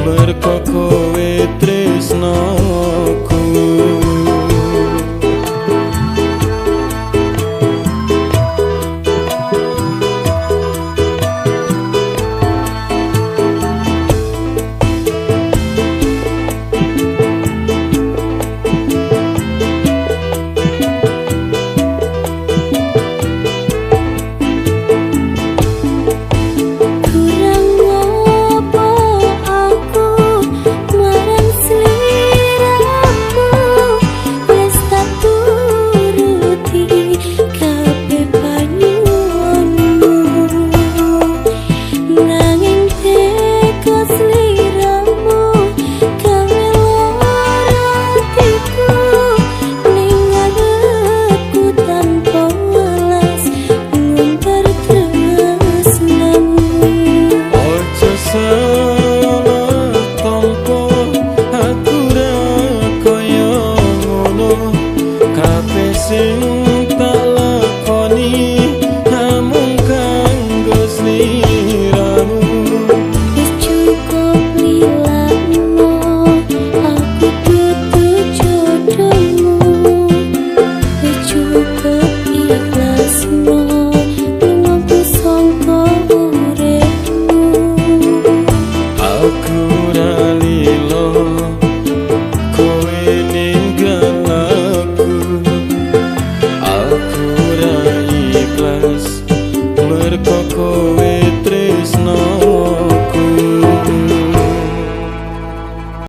Merko kowe tresnoku. Kurang ngopo aku marang sliramu, wis tak turuti kabeh panyuwunmu, nanging teko sliramu gawe lara atiku ning ngarepku tanpa welas ngumbar tresnamu. Ojo salah tompo, aku ra kaya ngono. Kabeh sing tak lakoni namung kanggo sliramu. Wis cukup lilakno, aku dudu jodohmu. Wis cukup ikhlasno, lungaku sangka uripmu. Aku ra